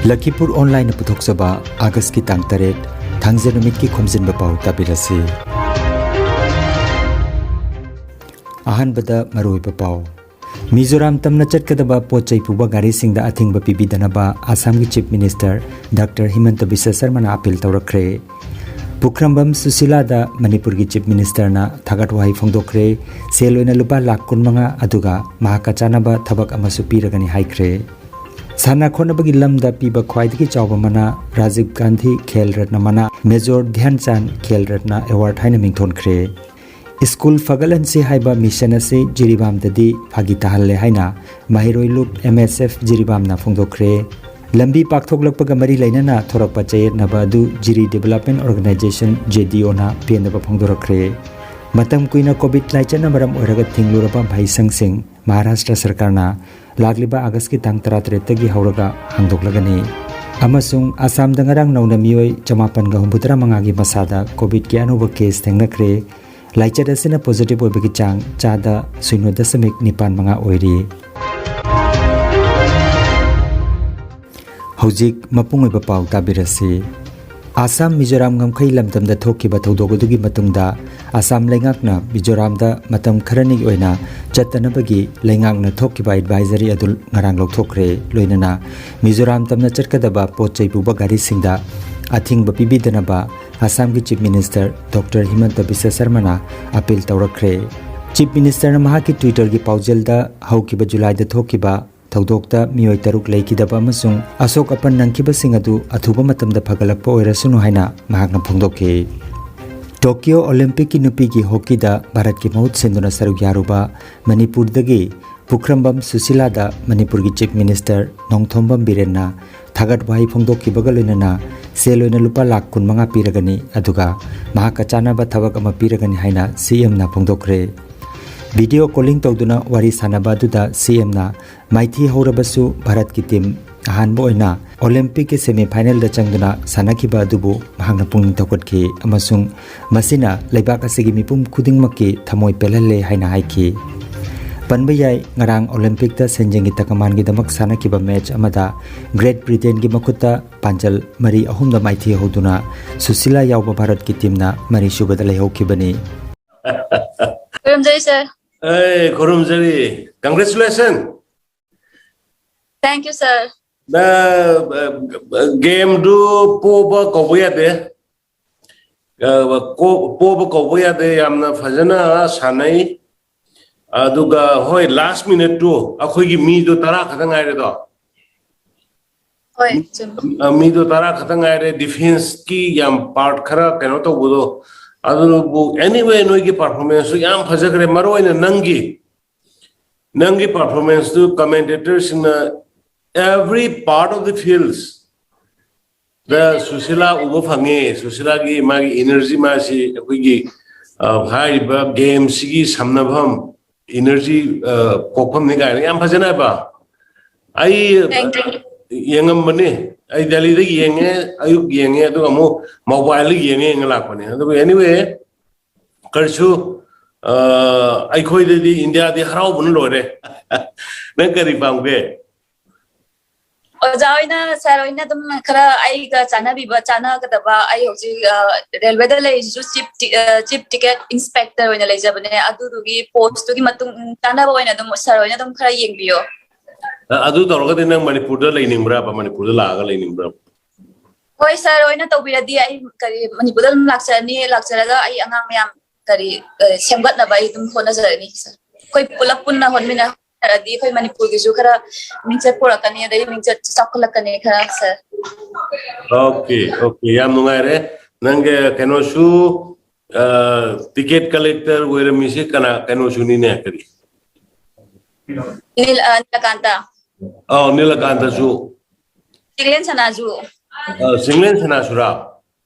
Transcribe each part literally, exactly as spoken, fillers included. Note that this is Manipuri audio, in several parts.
ꯂꯈꯤꯄꯨꯔ ꯑꯣꯟꯂꯥꯏꯟꯅ ꯄꯨꯊꯣꯛꯆꯕ ꯑꯥꯒꯁꯀꯤ ꯇꯥꯡ ꯇꯔꯦꯠ, ꯊꯥꯡꯖ ꯅꯨꯃꯤꯠꯀꯤ ꯈꯣꯝꯖꯤꯟꯕ ꯄꯥꯎ ꯇꯥꯕꯤꯔꯁꯤ꯫ ꯑꯍꯥꯟꯕꯗ ꯃꯔꯨꯑꯣꯏꯕ ꯄꯥꯎ꯫ ꯃꯤꯖꯣꯔꯥꯝ ꯇꯝꯅ ꯆꯠꯀꯗꯕ ꯄꯣꯠ ꯆꯩ ꯄꯨꯕ ꯒꯥꯔꯤꯁꯤꯡꯗ ꯑꯊꯤꯡꯕ ꯄꯤꯕꯤꯗꯅꯕ ꯑꯁꯥꯝꯒꯤ ꯆꯤꯐ ꯃꯤꯅꯤꯁꯇꯔ ꯗꯥꯛꯇꯔ ꯍꯤꯃꯟꯇ ꯕꯤꯁ꯭ꯋ ꯁꯔꯃꯅ ꯑꯄꯤꯜ ꯇꯧꯔꯛꯈ꯭ꯔꯦ꯫ ꯄꯨꯈ꯭ꯔꯝꯕꯝ ꯁꯨꯁꯤꯂꯥꯗ ꯃꯅꯤꯄꯨꯔꯒꯤ ꯆꯤꯐ ꯃꯤꯅꯤꯁꯇꯔꯅ ꯊꯥꯒꯠ ꯋꯥꯍꯩ ꯐꯣꯡꯗꯣꯛꯈ꯭ꯔꯦ꯫ ꯁꯦꯜ ꯑꯣꯏꯅ ꯂꯨꯄꯥ ꯂꯥꯈ ꯀꯨꯟꯃꯉꯥ, ꯑꯗꯨꯒ ꯃꯍꯥꯛꯀ ꯆꯥꯟꯅꯕ ꯊꯕꯛ ꯑꯃꯁꯨ ꯄꯤꯔꯒꯅꯤ ꯍꯥꯏꯈ꯭ꯔꯦ꯫ ꯁꯥꯟꯅ ꯈꯣꯠꯅꯕꯒꯤ ꯂꯝꯗ ꯄꯤꯕ ꯈ꯭ꯋꯥꯏꯗꯒꯤ ꯆꯥꯎꯕ ꯃꯅꯥ ꯔꯥꯖꯤꯕ ꯒꯥꯟꯙꯤ ꯈꯦꯜ ꯔꯠꯅ ꯃꯅꯥ, ꯃꯦꯖꯣꯔ ꯙ꯭ꯌꯥꯟ ꯆꯥꯟꯗ ꯈꯦꯜ ꯔꯠꯅ ꯑꯦꯋꯥꯔꯗ ꯍꯥꯏꯅ ꯃꯤꯡꯊꯣꯟꯈ꯭ꯔꯦ꯫ ꯁ꯭ꯀꯨꯜ ꯐꯒꯠꯍꯟꯁꯤ ꯍꯥꯏꯕ ꯃꯤꯁꯟ ꯑꯁꯤ ꯖꯤꯔꯤꯕꯥꯝꯗꯗꯤ ꯐꯥꯒꯤ ꯇꯥꯍꯜꯂꯦ ꯍꯥꯏꯅ ꯃꯍꯩꯔꯣꯏ ꯂꯨꯞ, ꯑꯦꯝ ꯑꯦꯁ ꯑꯦꯐ, ꯖꯤꯔꯤꯕꯥꯝꯅ ꯐꯣꯡꯗꯣꯛꯈ꯭ꯔꯦ꯫ ꯂꯝꯕꯤ ꯄꯥꯛꯊꯣꯛꯂꯛꯄꯒ ꯃꯔꯤ ꯂꯩꯅꯅ ꯊꯣꯔꯛꯄ ꯆꯌꯦꯠꯅꯕ ꯑꯗꯨ ꯖꯤꯔꯤ ꯗꯤꯕꯦꯂꯞꯃꯦꯟ ꯑꯣꯔꯒꯅꯥꯏꯖꯦꯁꯟ, ꯖꯦ ꯗꯤ ꯑꯣꯅ ꯄꯦꯟꯗꯕ ꯐꯣꯡꯗꯣꯔꯛꯈ꯭ꯔꯦ꯫ ꯃꯇꯝ ꯀꯨꯏꯅ ꯀꯣꯚꯤꯗ ꯂꯥꯏꯆꯠꯅ ꯃꯔꯝ ꯑꯣꯏꯔꯒ ꯊꯤꯡꯂꯨꯔꯕ ꯃꯍꯩꯁꯪꯁꯤꯡ ꯃꯍꯥꯔꯥꯁꯇ꯭ꯔ ꯁꯔꯀꯥꯔꯅ ꯂꯥꯛꯂꯤꯕ ꯑꯥꯒꯁꯀꯤ ꯇꯥꯡ ꯇꯔꯥꯇꯔꯦꯠꯇꯒꯤ ꯍꯧꯔꯒ ꯍꯥꯡꯗꯣꯛꯂꯒꯅꯤ꯫ ꯑꯃꯁꯨꯡ ꯑꯁꯥꯝꯗ ꯉꯔꯥꯡ ꯅꯧꯅ ꯃꯤꯑꯣꯏ ꯆꯃꯥꯄꯟꯒ ꯍꯨꯝꯐꯨꯇꯔꯥ ꯃꯉꯥꯒꯤ ꯃꯁꯥꯗ ꯀꯣꯚꯤꯗꯀꯤ ꯑꯅꯧꯕ ꯀꯦꯁ ꯊꯦꯡꯅꯈ꯭ꯔꯦ꯫ ꯂꯥꯏꯆꯠ ꯑꯁꯤꯅ ꯄꯣꯖꯤꯇꯤꯚ ꯑꯣꯏꯕꯒꯤ ꯆꯥꯡ ꯆꯥꯗ ꯁꯤꯅꯣ ꯗꯁꯃꯤꯛ ꯅꯤꯄꯥꯟ ꯃꯉꯥ ꯑꯣꯏꯔꯤ꯫ ꯍꯧꯖꯤꯛ ꯃꯄꯨꯡ ꯑꯣꯏꯕ ꯄꯥꯎ ꯇꯥꯕꯤꯔꯁꯤ꯫ ꯑꯁꯥꯝ ꯃꯤꯖꯣꯔꯥꯝ ꯉꯝꯈꯩ ꯂꯝꯗꯝꯗ ꯊꯣꯛꯈꯤꯕ ꯊꯧꯗꯣꯛ ꯑꯗꯨꯒꯤ ꯃꯇꯨꯡꯗ ꯑꯁꯥꯝ ꯂꯩꯉꯥꯛꯅ ꯃꯤꯖꯣꯔꯥꯝꯗ ꯃꯇꯝ ꯈꯔꯅꯤꯒꯤ ꯑꯣꯏꯅ ꯆꯠꯇꯅꯕꯒꯤ ꯂꯩꯉꯥꯛꯅ ꯊꯣꯛꯈꯤꯕ ꯑꯦꯗꯚꯥꯏꯖꯔꯤ ꯑꯗꯨ ꯉꯔꯥꯡ ꯂꯧꯊꯣꯛꯈ꯭ꯔꯦ꯫ ꯂꯣꯏꯅꯅ ꯃꯤꯖꯣꯔꯥꯝ ꯇꯝꯅ ꯆꯠꯀꯗꯕ ꯄꯣꯠ ꯆꯩ ꯄꯨꯕ ꯒꯥꯔꯤꯁꯤꯡꯗ ꯑꯊꯤꯡꯕ ꯄꯤꯕꯤꯗꯅꯕ ꯑꯁꯥꯝꯒꯤ chief minister doctor Himanta Biswa ꯁꯔꯃꯅ ꯑꯄꯤꯜ ꯇꯧꯔꯛꯈ꯭ꯔꯦ꯫ ꯆꯤꯐ ꯃꯤꯅꯤꯁꯇꯔꯅ ꯃꯍꯥꯛꯀꯤ ꯇ꯭ꯋꯤꯇꯔꯒꯤ ꯄꯥꯎꯖꯦꯜꯗ ꯍꯧꯈꯤꯕ ꯖꯨꯂꯥꯏꯗ ꯊꯣꯛꯈꯤꯕ ꯊꯧꯗꯣꯛꯇ ꯃꯤꯑꯣꯏ ꯇꯔꯨꯛ ꯂꯩꯈꯤꯗꯕ ꯑꯃꯁꯨꯡ ꯑꯁꯣꯛ ꯑꯄꯟ ꯅꯪꯈꯤꯕꯁꯤꯡ ꯑꯗꯨ ꯑꯊꯨꯕ ꯃꯇꯝꯗ ꯐꯒꯠꯂꯛꯄ ꯑꯣꯏꯔꯁꯅꯨ ꯍꯥꯏꯅ ꯃꯍꯥꯛꯅ ꯐꯣꯡꯗꯣꯛꯈꯤ꯫ ꯇꯣꯀꯤꯌꯣ ꯑꯣꯂꯤꯝꯄꯤꯛꯀꯤ ꯅꯨꯄꯤꯒꯤ ꯍꯣꯀꯤꯗ ꯚꯥꯔꯠꯀꯤ ꯃꯍꯨꯠ ꯁꯤꯟꯗꯨꯅ ꯁꯔꯨꯛ ꯌꯥꯔꯨꯕ ꯃꯅꯤꯄꯨꯔꯗꯒꯤ ꯄꯨꯈ꯭ꯔꯝꯕꯝ ꯁꯨꯁꯤꯂꯥꯗ ꯃꯅꯤꯄꯨꯔꯒꯤ ꯆꯤꯐ ꯃꯤꯅꯤꯁꯇꯔ ꯅꯣꯡꯊꯣꯝꯕꯝ ꯕꯤꯔꯦꯟꯅ ꯊꯥꯒꯠ ꯋꯥꯍꯩ ꯐꯣꯡꯗꯣꯛꯈꯤꯕꯒ ꯂꯣꯏꯅꯅ ꯁꯦꯜ ꯑꯣꯏꯅ ꯂꯨꯄꯥ ꯂꯥꯈ ꯀꯨꯟꯃꯉꯥ ꯄꯤꯔꯒꯅꯤ, ꯑꯗꯨꯒ ꯃꯍꯥꯛꯀ ꯆꯥꯟꯅꯕ ꯊꯕꯛ ꯑꯃ ꯄꯤꯔꯒꯅꯤ ꯍꯥꯏꯅ ꯁꯤ ꯑꯦꯝꯅ ꯐꯣꯡꯗꯣꯛꯈ꯭ꯔꯦ꯫ ꯚꯤꯗꯤꯑꯣ ꯀꯣꯂꯤꯡ ꯇꯧꯗꯨꯅ ꯋꯥꯔꯤ ꯁꯥꯟꯅꯕ ꯑꯗꯨꯗ ꯁꯤ ꯑꯦꯝꯅ ꯃꯥꯏꯊꯤ ꯍꯧꯔꯕꯁꯨ ꯚꯥꯔꯠꯀꯤ ꯇꯤꯝ ꯑꯍꯥꯟꯕ ꯑꯣꯏꯅ ꯑꯣꯂꯤꯝꯄꯤꯛꯀꯤ ꯁꯦꯃꯤꯐꯥꯏꯅꯦꯜꯗ ꯆꯪꯗꯨꯅ ꯁꯥꯟꯅꯈꯤꯕ ꯑꯗꯨꯕꯨ ꯃꯍꯥꯛꯅ ꯄꯨꯛꯅꯤꯡ ꯊꯧꯒꯠꯈꯤ ꯑꯃꯁꯨꯡ ꯃꯁꯤꯅ ꯂꯩꯕꯥꯛ ꯑꯁꯤꯒꯤ ꯃꯤꯄꯨꯝ ꯈꯨꯗꯤꯡꯃꯛꯀꯤ ꯊꯃꯣꯏ ꯄꯦꯜꯍꯜꯂꯦ ꯍꯥꯏꯅ ꯍꯥꯏꯈꯤ꯫ ꯄꯟꯕ ꯌꯥꯏ, ꯉꯔꯥꯡ ꯑꯣꯂꯦꯝꯄꯤꯛꯇ ꯁꯦꯟꯖꯦꯡꯒꯤ ꯇꯀꯃꯥꯟꯒꯤꯗꯃꯛ ꯁꯥꯟꯅꯈꯤꯕ ꯃꯦꯆ ꯑꯃꯗ ꯒ꯭ꯔꯦꯠ ꯕ꯭ꯔꯤꯇꯦꯟꯒꯤ ꯃꯈꯨꯠꯇ ꯄꯥꯟꯖꯜ ꯃꯔꯤ ꯑꯍꯨꯝꯗ ꯃꯥꯏꯊꯤꯍꯧꯗꯨꯅ ꯁꯨꯁꯤꯂꯥ ꯌꯥꯎꯕ ꯚꯥꯔꯠꯀꯤ ꯇꯤꯝꯅ ꯃꯔꯤꯁꯨꯕꯗ ꯂꯩꯍꯧꯈꯤꯕꯅꯤ꯫ ꯈꯨꯔꯨꯝꯖꯔꯤ, ꯁꯥꯔ꯫ ꯑꯦ, ꯈꯨꯔꯨꯝꯖꯔꯤ꯫ Congratulations. Thank you, ꯁꯥꯔ꯫ ꯒꯦꯝꯗꯨ ꯄꯣꯕ ꯀꯧꯕ ꯌꯥꯗꯦ꯫ ꯑ, ꯀꯣ- ꯄꯣꯕ ꯀꯧꯕ ꯌꯥꯗꯦ꯫ ꯌꯥꯝꯅ ꯐꯖꯅ ꯁꯥꯟꯅꯩ꯫ ꯑꯗꯨꯒ ꯍꯣꯏ, ꯂꯥꯁ ꯃꯤꯅꯤꯠꯇꯨ ꯑꯩꯈꯣꯏꯒꯤ ꯃꯤꯗꯣ ꯇꯔꯥ ꯈꯛꯇ ꯉꯥꯏꯔꯦꯗꯣ꯫ ꯍꯣꯏ, ꯆꯨꯝꯃꯤ꯫ ꯑ, ꯃꯤꯗꯣ ꯇꯔꯥ ꯈꯛꯇ ꯉꯥꯏꯔꯦ, ꯗꯤꯐꯦꯟꯁꯀꯤ ꯌꯥꯝ ꯄꯥꯔꯠ ꯈꯔ ꯀꯩꯅꯣ ꯇꯧꯕꯗꯣ꯫ ꯑꯗꯨꯕꯨ anyway, ꯅꯣꯏꯒꯤ ꯄꯔꯐꯣꯔꯃꯦꯟꯁꯁꯨ ꯌꯥꯝ ꯐꯖꯈ꯭ꯔꯦ꯫ ꯃꯔꯨ ꯑꯣꯏꯅ ꯅꯪꯒꯤ ꯅꯪꯒꯤ ꯄꯔꯐꯣꯔꯃꯦꯟꯁꯇꯨ ꯀꯃꯦꯟꯇꯦꯇꯔꯁꯤꯡꯅ every part of the fields ꯗ ꯁꯨꯁꯤꯂꯥ ꯎꯕ ꯐꯪꯉꯦ꯫ ꯁꯨꯁꯤꯂꯥꯒꯤ ꯃꯥꯒꯤ ꯏꯅꯔꯖꯤ, ꯃꯥꯁꯤ ꯑꯩꯈꯣꯏꯒꯤ ꯑ, ꯍꯥꯏꯔꯤꯕ ꯒꯦꯝꯁꯤꯒꯤ ꯁꯝꯅꯐꯝ, ꯏꯅꯔꯖꯤ ꯄꯣꯛꯐꯝꯅꯤ ꯀꯥꯏꯅ ꯌꯥꯝ ꯐꯖꯅ ꯍꯥꯏꯕ꯫ ꯑꯩ Thank you. ꯌꯦꯡꯉꯝꯕꯅꯤ, ꯑꯩ ꯗꯦꯜꯂꯤꯗ ꯌꯦꯡꯉꯦ, ꯑꯌꯨꯛ ꯌꯦꯡꯉꯦ, ꯑꯗꯨꯒ ꯑꯃꯨꯛ ꯃꯣꯕꯥꯏꯜꯗ ꯌꯦꯡꯉꯦ ꯌꯦꯡꯉ ꯂꯥꯛꯄꯅꯦ꯫ ꯑꯗꯨꯕꯨ anyway, ꯀꯔꯤꯁꯨ ꯑ, ꯑꯩꯈꯣꯏꯗꯗꯤ ꯏꯟꯗꯤꯌꯥꯗꯤ ꯍꯔꯥꯎꯕꯅ ꯂꯣꯏꯔꯦ꯫ ꯅꯪ ꯀꯔꯤ ꯄꯥꯝꯒꯦ? ꯑꯣꯖꯥ ꯍꯣꯏꯅ, ꯁꯥꯔ ꯍꯣꯏꯅ ꯑꯗꯨꯝ ꯈꯔ ꯑꯩꯒ ꯆꯥꯟꯅꯕꯤꯕ, ꯆꯥꯟꯅꯒꯗꯕ, ꯑꯩ ꯍꯧꯖꯤꯛ ꯔꯦꯜꯋꯦꯗ ꯂꯩꯔꯤꯁꯤꯁꯨ ꯆꯤꯞ ꯆꯤꯞ ꯇꯤꯀꯦꯠ ꯏꯟꯁꯄꯦꯛꯇꯔ ꯑꯣꯏꯅ ꯂꯩꯖꯕꯅꯦ꯫ ꯑꯗꯨꯗꯨꯒꯤ ꯄꯣꯁꯇꯨꯒꯤ ꯃꯇꯨꯡ ꯆꯥꯟꯅꯕ ꯑꯣꯏꯅ ꯑꯗꯨꯝ ꯁꯥꯔ ꯍꯣꯏꯅ ꯑꯗꯨꯝ ꯈꯔ ꯌꯦꯡꯕꯤꯌꯣ꯫ ꯑ, ꯑꯗꯨ ꯇꯧꯔꯒꯗꯤ ꯅꯪ ꯃꯅꯤꯄꯨꯔꯗ ꯂꯩꯅꯤꯡꯕ꯭ꯔꯕ? ꯃꯅꯤꯄꯨꯔꯗ ꯂꯥꯛꯑꯒ ꯂꯩꯅꯤꯡꯕ꯭ꯔꯕ? ꯍꯣꯏ, ꯁꯥꯔ ꯍꯣꯏꯅ ꯇꯧꯕꯤꯔꯗꯤ ꯑꯩ ꯀꯔꯤ ꯃꯅꯤꯄꯨꯔꯗ ꯑꯗꯨꯝ ꯂꯥꯛꯆꯔꯅꯤ꯫ ꯂꯥꯛꯆꯔꯒ ꯑꯩ ꯑꯉꯥꯡ ꯃꯌꯥꯝ ꯀꯔꯤ, ꯑ, ꯁꯦꯝꯒꯠꯅꯕ ꯑꯩ ꯑꯗꯨꯝ ꯍꯣꯠꯅꯖꯔꯅꯤ, ꯁꯥꯔ꯫ ꯑꯩꯈꯣꯏ ꯄꯨꯂꯞ ꯄꯨꯟꯅ ꯍꯣꯠꯃꯤꯟꯅꯔꯗꯤ ꯑꯩꯈꯣꯏ ꯃꯅꯤꯄꯨꯔꯒꯤꯁꯨ ꯈꯔ ꯃꯤꯡꯆꯠ ꯄꯨꯔꯛꯀꯅꯤ, ꯑꯗꯩ ꯃꯤꯡꯆꯠ ꯆꯥꯎꯈꯠꯂꯛꯀꯅꯤ ꯈꯔ, ꯁꯥꯔ꯫ ꯑꯣꯀꯦ, ꯑꯣꯀꯦ, ꯌꯥꯝ ꯅꯨꯡꯉꯥꯏꯔꯦ꯫ ꯅꯪꯒꯤ ꯀꯩꯅꯣꯁꯨ, ꯑ, ꯇꯤꯀꯦꯠ ꯀꯂꯦꯛꯇꯔ ꯑꯣꯏꯔꯝꯃꯤꯁꯦ ꯀꯅꯥ? ꯀꯩꯅꯣꯁꯨꯅꯤꯅꯦ, ꯀꯔꯤ? ꯅꯤꯜ-, ꯑ, ꯅꯤꯂꯀꯥꯟꯇ꯫ ꯑꯧ, ꯅꯤꯂꯀꯥꯟꯇꯁꯨ꯫ ꯆꯤꯡꯂꯦꯟ ꯁꯅꯥꯁꯨ꯫ ꯑ, ꯆꯤꯡꯂꯦꯟ ꯁꯅꯥꯁꯨꯔꯥ?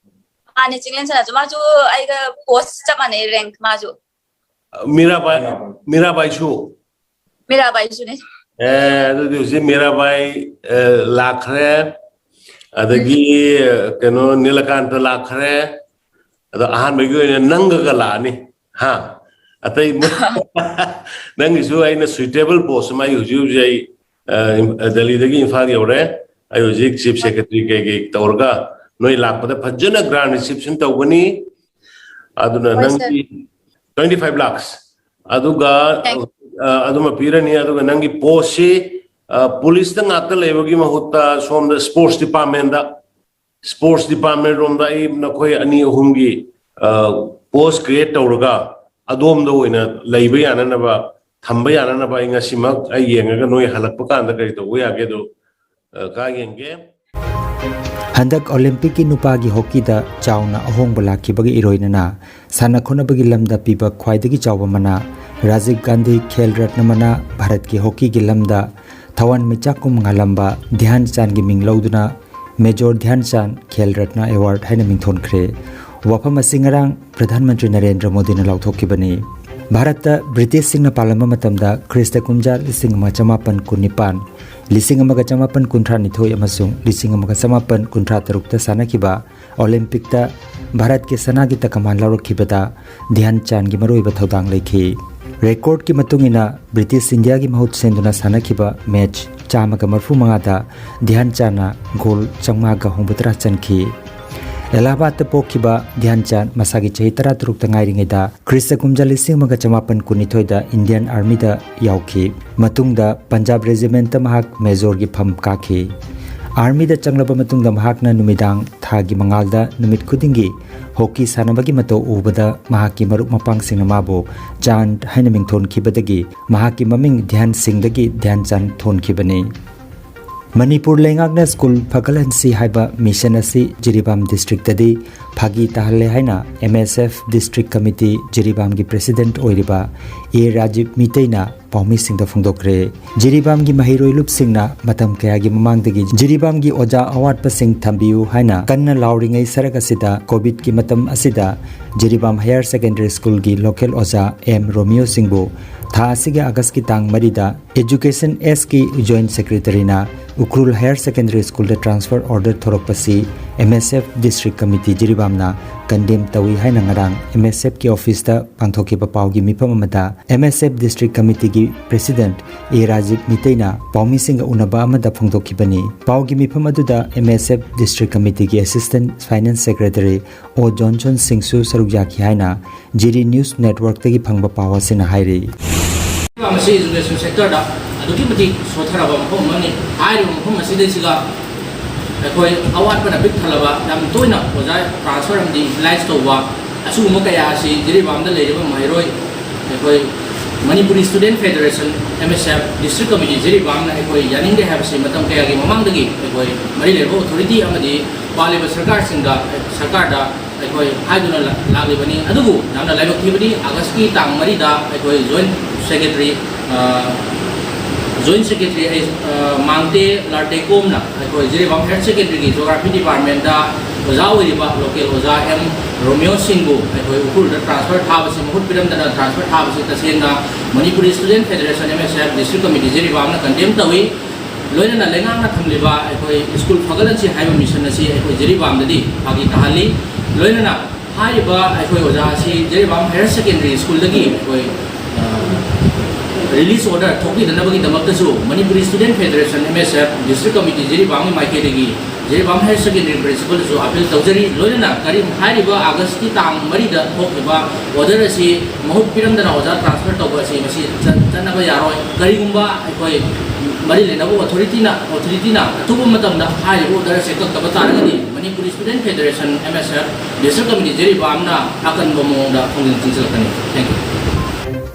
ꯃꯥꯅꯦ, ꯆꯤꯡꯂꯦꯟ ꯁꯅꯥꯁꯨ꯫ ꯃꯥꯁꯨ ꯑꯩꯒ ꯄꯣꯁ ꯆꯞ ꯃꯥꯟꯅꯩ, ꯔꯦꯡꯛ ꯃꯥꯁꯨ꯫ ꯃꯤꯔꯥꯕꯥꯏ, ꯃꯤꯔꯥꯕꯥꯏꯁꯨ? ꯃꯤꯔꯥꯕꯥꯏꯁꯨꯅꯦ꯫ ꯑꯦ, ꯑꯗꯨꯗꯤ ꯍꯧꯖꯤꯛ ꯃꯤꯔꯥꯕꯥꯏ, ꯑ, ꯂꯥꯛꯈ꯭ꯔꯦ, ꯑꯗꯒꯤ, ꯑ, ꯀꯩꯅꯣ, ꯅꯤꯂꯀꯥꯟꯇ ꯂꯥꯛꯈ꯭ꯔꯦ꯫ ꯑꯗꯣ ꯑꯍꯥꯟꯕꯒꯤ ꯑꯣꯏꯅ ꯅꯪꯒꯒ ꯂꯥꯛꯑꯅꯤ, ꯍꯥ? ꯑꯇꯩ ꯅꯪꯒꯤꯁꯨ ꯑꯩꯅ suitable post ꯑꯃ ꯑꯩ ꯍꯧꯖꯤꯛ ꯍꯧꯖꯤꯛ ꯑꯩ ꯑ, ꯏꯝ-, ꯑ, ꯗꯦꯜꯂꯤꯗꯒꯤ ꯏꯝꯐꯥꯜ ꯌꯧꯔꯦ꯫ ꯑꯩ ꯍꯧꯖꯤꯛ chief secretary ꯀꯩꯀꯩ ꯇꯧꯔꯒ ꯅꯣꯏ ꯂꯥꯛꯄꯗ ꯐꯖꯅ grand reception ꯇꯧꯒꯅꯤ꯫ ꯑꯗꯨꯅ ꯍꯣꯏ, ꯅꯪꯒꯤ twenty five lakhs ꯑꯗꯨꯒ Thank ꯑ, ꯑꯗꯨꯃ ꯄꯤꯔꯅꯤ꯫ ꯑꯗꯨꯒ ꯅꯪꯒꯤ postꯁꯤ ꯑ, policeꯇ ꯉꯥꯛꯇ ꯂꯩꯕꯒꯤ ꯃꯍꯨꯠꯇ ꯁꯣꯝꯗ sports departmentꯇ sports department ꯔꯣꯝꯗ ꯑꯩ ꯅꯈꯣꯏ ꯑꯅꯤ ꯑꯍꯨꯝꯒꯤ post create ꯇꯧꯔꯒ ꯑꯗꯣꯝꯗ ꯑꯣꯏꯅ ꯂꯩꯕ ꯌꯥꯅꯅꯕ, ꯊꯝꯕ ꯌꯥꯅꯅꯕ ꯑꯩ ꯉꯁꯤꯃꯛ ꯑꯩ ꯌꯦꯡꯉꯒ ꯅꯣꯏ ꯍꯜꯂꯛꯄ ꯀꯥꯟꯗ ꯀꯔꯤ ꯇꯧꯕ ꯌꯥꯒꯦꯗꯣ ꯑ, ꯀꯥ ꯌꯦꯡꯒꯦ꯫ ꯍꯟꯗꯛ ꯑꯣꯂꯤꯝꯄꯤꯛꯀꯤ ꯅꯨꯄꯥꯒꯤ ꯍꯣꯀꯤꯗ ꯆꯥꯎꯅ ꯑꯍꯣꯡꯕ ꯂꯥꯛꯈꯤꯕꯒ ꯏꯔꯣꯏꯅꯅ ꯁꯥꯟꯅ ꯈꯣꯠꯅꯕꯒꯤ ꯂꯝꯗ ꯄꯤꯕ ꯈ꯭ꯋꯥꯏꯗꯒꯤ ꯆꯥꯎꯕ ꯃꯅꯥ, ꯔꯥꯖꯤꯕ ꯒꯥꯟꯙꯤ ꯈꯦꯜ ꯔꯠꯅ ꯃꯅꯥ, ꯚꯥꯔꯠꯀꯤ ꯍꯣꯀꯤꯒꯤ ꯂꯝꯗ ꯊꯋꯥꯟꯃꯤꯆꯥꯛ ꯀꯨꯝ ꯉꯥꯜꯂꯝꯕ ꯙ꯭ꯌꯥꯟ ꯆꯥꯟꯒꯤ ꯃꯤꯡ ꯂꯧꯗꯨꯅ ꯃꯦꯖꯣꯔ ꯙ꯭ꯌꯥꯟ ꯆꯥꯟ ꯈꯦꯜ ꯔꯠꯅ ꯑꯦꯋꯥꯔꯗ ꯍꯥꯏꯅ ꯃꯤꯡꯊꯣꯟꯈ꯭ꯔꯦ꯫ ꯋꯥꯐꯝ ꯑꯁꯤ ꯉꯔꯥꯡ ꯄ꯭ꯔꯙꯥꯟ ꯃꯟꯇ꯭ꯔꯤ ꯅꯔꯦꯟꯗ꯭ꯔ ꯃꯣꯗꯤꯅ ꯂꯥꯎꯊꯣꯛꯈꯤꯕꯅꯤ꯫ ꯚꯥꯔꯠꯇ ꯕ꯭ꯔꯤꯇꯤꯁꯁꯤꯡꯅ ꯄꯥꯜꯂꯝꯕ ꯃꯇꯝꯗ ꯈ꯭ꯔꯤꯁꯇ ꯀꯨꯝꯖꯥ ꯂꯤꯁꯤꯡ ꯑꯃ ꯆꯃꯥꯄꯟ ꯀꯨꯟꯅꯤꯄꯥꯟ, ꯂꯤꯁꯤꯡ ꯑꯃꯒ ꯆꯃꯥꯄꯟ ꯀꯨꯟꯊ꯭ꯔꯥ ꯅꯤꯊꯣꯏ ꯑꯃꯁꯨꯡ ꯂꯤꯁꯤꯡ ꯑꯃꯒ ꯆꯃꯥꯄꯟ ꯀꯨꯟꯊ꯭ꯔꯥ ꯇꯔꯨꯛꯇ ꯁꯥꯟꯅꯈꯤꯕ ꯑꯣꯂꯤꯝꯄꯤꯛꯇ ꯚꯥꯔꯠꯀꯤ ꯁꯅꯥꯒꯤ ꯇꯀꯃꯥꯟ ꯂꯧꯔꯛꯈꯤꯕꯗ ꯙ꯭ꯌꯥꯟ ꯆꯥꯟꯒꯤ ꯃꯔꯨꯑꯣꯏꯕ ꯊꯧꯗꯥꯡ ꯂꯩꯈꯤ꯫ ꯔꯦꯀꯣꯔꯗꯀꯤ ꯃꯇꯨꯡ ꯏꯟꯅ ꯕ꯭ꯔꯤꯇꯤꯁ ꯏꯟꯗꯤꯌꯥꯒꯤ ꯃꯍꯨꯠ ꯁꯦꯟꯗꯨꯅ ꯁꯥꯟꯅꯈꯤꯕ ꯃꯦꯆ ꯆꯥꯝꯃꯒ ꯃꯔꯤꯐꯨ ꯃꯉꯥꯗ ꯙ꯭ꯌꯥꯟ ꯆꯥꯟꯅ ꯒꯣꯜ ꯆꯥꯝꯃꯉꯥꯒ ꯍꯨꯝꯐꯨꯇꯔꯥ ꯆꯟꯈꯤ꯫ ꯑꯦꯂꯥꯍꯥꯕꯥꯗꯇ ꯄꯣꯛꯈꯤꯕ ꯙ꯭ꯌꯥꯟ ꯆꯥꯟ ꯃꯁꯥꯒꯤ ꯆꯍꯤ ꯇꯔꯥꯇꯔꯨꯛꯇ ꯉꯥꯏꯔꯤꯉꯩꯗ ꯈ꯭ꯔꯤꯁꯇ ꯀꯨꯝꯖꯥ ꯂꯤꯁꯤꯡ ꯑꯃꯒ ꯆꯃꯥꯄꯟ ꯀꯨꯟꯅꯤꯊꯣꯏꯗ ꯏꯟꯗꯤꯌꯟ ꯑꯥꯔꯃꯤꯗ ꯌꯥꯎꯈꯤ꯫ ꯃꯇꯨꯡꯗ ꯄꯟꯖꯥꯕ ꯔꯦꯖꯤꯃꯦꯟꯠꯇ ꯃꯍꯥꯛ ꯃꯦꯖꯣꯔꯒꯤ ꯐꯝ ꯀꯥꯈꯤ꯫ ꯑꯥꯔꯃꯤꯗ ꯆꯪꯂꯕ ꯃꯇꯨꯡꯗ ꯃꯍꯥꯛꯅ ꯅꯨꯃꯤꯗꯥꯡ ꯊꯥꯒꯤ ꯃꯉꯥꯜꯗ ꯅꯨꯃꯤꯠ ꯈꯨꯗꯤꯡꯒꯤ ꯍꯣꯀꯤ ꯁꯥꯟꯅꯕꯒꯤ ꯃꯇꯧ ꯎꯕꯗ ꯃꯍꯥꯛꯀꯤ ꯃꯔꯨꯞ ꯃꯄꯥꯡꯁꯤꯡꯅ ꯃꯥꯕꯨ ꯆꯥꯟ ꯍꯥꯏꯅ ꯃꯤꯡꯊꯣꯟꯈꯤꯕꯗꯒꯤ ꯃꯍꯥꯛꯀꯤ ꯃꯃꯤꯡ ꯙ꯭ꯌꯥꯟ ꯁꯤꯡꯗꯒꯤ ꯙ꯭ꯌꯥꯟ ꯆꯥꯟ ꯊꯣꯟꯈꯤꯕꯅꯤ꯫ ꯃꯅꯤꯄꯨꯔ ꯂꯩꯉꯥꯛꯅ ꯁ꯭ꯀꯨꯜ ꯐꯒꯠꯍꯟꯁꯤ ꯍꯥꯏꯕ ꯃꯤꯁꯟ ꯑꯁꯤ ꯖꯤꯔꯤꯕꯥꯝ ꯗꯤꯁꯇ꯭ꯔꯤꯛꯇꯗꯤ ꯐꯥꯒꯤ ꯇꯥꯍꯜꯂꯦ ꯍꯥꯏꯅ M S F district committee ꯖꯤꯔꯤꯕꯥꯝꯒꯤ president ꯑꯣꯏꯔꯤꯕ ꯑꯦ ꯔꯥꯖꯤꯕ ꯃꯤꯇꯩꯅ ꯄꯥꯎꯃꯤꯁꯤꯡꯗ ꯐꯣꯡꯗꯣꯛꯈ꯭ꯔꯦ꯫ ꯖꯤꯔꯤꯕꯥꯝꯒꯤ ꯃꯍꯩꯔꯣꯏ ꯂꯨꯞꯁꯤꯡꯅ ꯃꯇꯝ ꯀꯌꯥꯒꯤ ꯃꯃꯥꯡꯗꯒꯤ ꯖꯤꯔꯤꯕꯥꯝꯒꯤ ꯑꯣꯖꯥ ꯑꯋꯥꯠꯄꯁꯤꯡ ꯊꯝꯕꯤꯌꯨ ꯍꯥꯏꯅ ꯀꯟꯅ ꯂꯥꯎꯔꯤꯉꯩ ꯁꯔꯛ ꯑꯁꯤꯗ ꯀꯣꯚꯤꯗꯀꯤ ꯃꯇꯝ ꯑꯁꯤꯗ ꯖꯤꯔꯤꯕꯥꯝ ꯍꯥꯌꯔ ꯁꯦꯀꯦꯟꯗꯔꯤ ꯁ꯭ꯀꯨꯜꯒꯤ ꯂꯣꯀꯦꯜ ꯑꯣꯖꯥ ꯑꯦꯝ ꯔꯣꯃꯤꯌꯣ ꯁꯤꯡꯕꯨ ꯊꯥ ꯑꯁꯤꯒꯤ ꯑꯥꯒꯁꯀꯤ ꯇꯥꯡ ꯃꯔꯤꯗ ꯑꯦꯖꯨꯀꯦꯁꯟ ꯑꯦꯁꯀꯤ ꯖꯣꯏꯟꯠ ꯁꯦꯀ꯭ꯔꯦꯇꯔꯤꯅ ꯎꯈ꯭ꯔꯨꯜ ꯍꯥꯌꯔ ꯁꯦꯀꯦꯟꯗꯔꯤ ꯁ꯭ꯀꯨꯜꯗ ꯇ꯭ꯔꯥꯟꯁꯐꯔ ꯑꯣꯔꯗꯔ ꯊꯣꯔꯛꯄꯁꯤ M S F district committee ꯖꯤꯔꯤꯕꯥꯝꯅ ꯀꯟꯗꯦꯝ ꯇꯧꯏ ꯍꯥꯏꯅ ꯉꯔꯥꯡ ꯑꯦꯝ ꯑꯦꯁ ꯑꯦꯐꯀꯤ ꯑꯣꯐꯤꯁꯇ ꯄꯥꯡꯊꯣꯛꯈꯤꯕ ꯄꯥꯎꯒꯤ ꯃꯤꯐꯝ ꯑꯃꯗ ꯑꯦꯝ ꯑꯦꯁ ꯑꯦꯐ ꯗꯤꯁꯇ꯭ꯔꯤꯛ ꯀꯃꯤꯇꯤꯒꯤ ꯄ꯭ꯔꯦꯁꯤꯗꯦꯟꯠ ꯑꯦ ꯔꯥꯖꯤꯕ ꯃꯤꯇꯩꯅ ꯄꯥꯎꯃꯤꯁꯤꯡꯒ ꯎꯅꯕ ꯑꯃꯗ ꯐꯣꯡꯗꯣꯛꯈꯤꯕꯅꯤ꯫ ꯄꯥꯎꯒꯤ ꯃꯤꯐꯝ ꯑꯗꯨꯗ ꯑꯦꯝ ꯑꯦꯁ ꯑꯦꯐ ꯗꯤꯁꯇ꯭ꯔꯤꯛ ꯀꯃꯤꯇꯤꯒꯤ assistant finance secretary O Johnson ꯁꯤꯡꯁꯨ ꯁꯔꯨꯛ ꯌꯥꯈꯤ ꯍꯥꯏꯅ ꯖꯤꯔꯤ ꯅ꯭ꯌꯨꯁ ꯅꯦꯠꯋꯔꯛꯇꯒꯤ ꯐꯪꯕ ꯄꯥꯎ ꯑꯁꯤꯅ ꯍꯥꯏꯔꯤ꯫ ꯃꯁꯤ ꯏꯖꯨꯀꯦꯁꯟ ꯁꯦꯛꯇꯔꯗ ꯑꯗꯨꯛꯀꯤ ꯃꯇꯤꯛ ꯁꯣꯠꯊꯔꯕ ꯃꯐꯝ ꯑꯃꯅꯤ꯫ ꯍꯥꯏꯔꯤꯕ ꯃꯐꯝ ꯑꯁꯤꯗꯩꯁꯤꯒ ꯑꯩꯈꯣꯏ ꯑꯋꯥꯠꯄꯅ ꯄꯤꯛ ꯊꯜꯂꯕ, ꯌꯥꯝ ꯇꯣꯏꯅ ꯑꯣꯖꯥ ꯇ꯭ꯔꯥꯟꯁꯐꯔ ꯑꯃꯗꯤ ꯌꯨꯇꯤꯂꯥꯏꯖ ꯇꯧꯕ, ꯑꯁꯤꯒꯨꯝꯕ ꯀꯌꯥ ꯑꯁꯤ ꯖꯤꯔꯤꯕꯥꯝꯗ ꯂꯩꯔꯤꯕ ꯃꯍꯩꯔꯣꯏ ꯑꯩꯈꯣꯏ Manipuri student federation, M S F, district committee ꯖꯤꯔꯤꯕꯥꯝꯅ ꯑꯩꯈꯣꯏ ꯌꯥꯅꯤꯡꯗꯦ ꯍꯥꯏꯕꯁꯤ ꯃꯇꯝ ꯀꯌꯥꯒꯤ ꯃꯃꯥꯡꯗꯒꯤ ꯑꯩꯈꯣꯏ ꯃꯔꯤ ꯂꯩꯅꯕ ꯑꯣꯊꯣꯔꯤꯇꯤ ꯑꯃꯗꯤ ꯄꯥꯜꯂꯤꯕ ꯁꯔꯀꯥꯔꯁꯤꯡꯗ, ꯁꯔꯀꯥꯔꯗ ꯑꯩꯈꯣꯏ ꯍꯥꯏꯗꯨꯅ ꯂꯥꯛꯂꯤꯕꯅꯤ꯫ ꯑꯗꯨꯕꯨ ꯌꯥꯝꯅ ꯂꯥꯏꯕꯛ ꯊꯤꯕꯗꯤ ꯑꯥꯒꯁꯀꯤ ꯇꯥꯡ ꯃꯔꯤꯗ ꯑꯩꯈꯣꯏ ꯖꯣꯏꯟꯠ ꯁꯦꯀ꯭ꯔꯦꯇꯔꯤ, ꯖꯣꯏꯟꯠ ꯁꯦꯀ꯭ꯔꯦꯇꯔꯤ ꯑꯩ, ꯃꯥꯡꯇꯦ ꯂꯥꯔꯇꯦꯀꯣꯝꯅ ꯑꯩꯈꯣꯏ ꯖꯤꯔꯤꯕꯥꯝ ꯍꯥꯌꯔ ꯁꯦꯀꯦꯟꯗꯔꯤꯒꯤ ꯖꯤꯑꯣꯒ꯭ꯔꯥꯐꯤ ꯗꯤꯄꯥꯔꯠꯃꯦꯟꯗ ꯑꯣꯖꯥ ꯑꯣꯏꯔꯤꯕ ꯂꯣꯀꯦꯜ ꯑꯣꯖꯥ ꯑꯦꯝ ꯔꯣꯃꯤꯌꯣ ꯁꯤꯡꯕꯨ ꯑꯩꯈꯣꯏ ꯎꯈ꯭ꯔꯨꯜꯗ ꯇ꯭ꯔꯥꯟꯁꯐꯔ ꯊꯥꯕꯁꯤ, ꯃꯍꯨꯠ ꯄꯤꯔꯝꯗꯅ ꯇ꯭ꯔꯥꯟꯁꯐꯔ ꯊꯥꯕꯁꯤ ꯇꯁꯦꯡꯅ Manipuri student federation, M S F, district committee ꯖꯤꯔꯤꯕꯥꯝꯅ ꯀꯟꯗꯦꯝ ꯇꯧꯏ꯫ ꯂꯣꯏꯅꯅ ꯂꯩꯉꯥꯛꯅ ꯊꯝꯂꯤꯕ ꯑꯩꯈꯣꯏ ꯁ꯭ꯀꯨꯜ ꯐꯒꯠꯍꯟꯁꯤ ꯍꯥꯏꯕ ꯃꯤꯁꯟ ꯑꯁꯤ ꯑꯩꯈꯣꯏ ꯖꯤꯔꯤꯕꯥꯝꯗꯗꯤ ꯐꯥꯒꯤ ꯇꯥꯍꯜꯂꯤ꯫ ꯂꯣꯏꯅꯅ ꯍꯥꯏꯔꯤꯕ ꯑꯩꯈꯣꯏ ꯑꯣꯖꯥ ꯑꯁꯤ ꯖꯤꯔꯤꯕꯥꯝ ꯍꯥꯌꯔ ꯁꯦꯀꯦꯟꯗꯔꯤ ꯁ꯭ꯀꯨꯜꯗꯒꯤ ꯑꯩꯈꯣꯏ ꯔꯤꯂꯤꯁ ꯑꯣꯔꯗꯔ ꯊꯣꯛꯄꯤꯗꯅꯕꯒꯤꯗꯃꯛꯇꯁꯨ Manipuri student federation, M S F, district committee ꯖꯤꯔꯤꯕꯥꯝꯒꯤ ꯃꯥꯏꯀꯩꯗꯒꯤ ꯖꯤꯔꯤꯕꯥꯝ ꯍꯥꯌꯔ ꯁꯦꯀꯦꯟꯗꯔꯤ ꯄ꯭ꯔꯤꯟꯁꯤꯄꯜꯗꯁꯨ ꯑꯄꯤꯜ ꯇꯧꯖꯔꯤ꯫ ꯂꯣꯏꯅꯅ ꯀꯔꯤ ꯍꯥꯏꯔꯤꯕ ꯑꯥꯒꯁꯀꯤ ꯇꯥꯡ ꯃꯔꯤꯗ ꯊꯣꯛꯈꯤꯕ ꯑꯣꯔꯗꯔ ꯑꯁꯤ ꯃꯍꯨꯠ ꯄꯤꯔꯝꯗꯅ ꯑꯣꯖꯥ ꯇ꯭ꯔꯥꯟꯁꯐꯔ ꯇꯧꯕ ꯑꯁꯤ ꯃꯁꯤ ꯆꯠ-, ꯆꯠꯅꯕ ꯌꯥꯔꯣꯏ꯫ ꯀꯔꯤꯒꯨꯝꯕ ꯑꯩꯈꯣꯏ ꯃꯔꯤ ꯂꯩꯅꯕ ꯑꯣꯊꯣꯔꯤꯇꯤꯅ, ꯑꯣꯊꯣꯔꯤꯇꯤꯅ ꯑꯊꯨꯕ ꯃꯇꯝꯗ ꯍꯥꯏꯔꯤꯕ ꯑꯣꯔꯗꯔ ꯑꯁꯤ ꯀꯛꯇꯕ ꯇꯥꯔꯒꯗꯤ Manipuri student federation, M S F, district committee ꯖꯤꯔꯤꯕꯥꯝꯅ ꯑꯀꯟꯕ ꯃꯑꯣꯡꯗ ꯈꯣꯡꯖꯪ ꯆꯪꯁꯤꯜꯂꯛꯀꯅꯤ꯫ Thank you.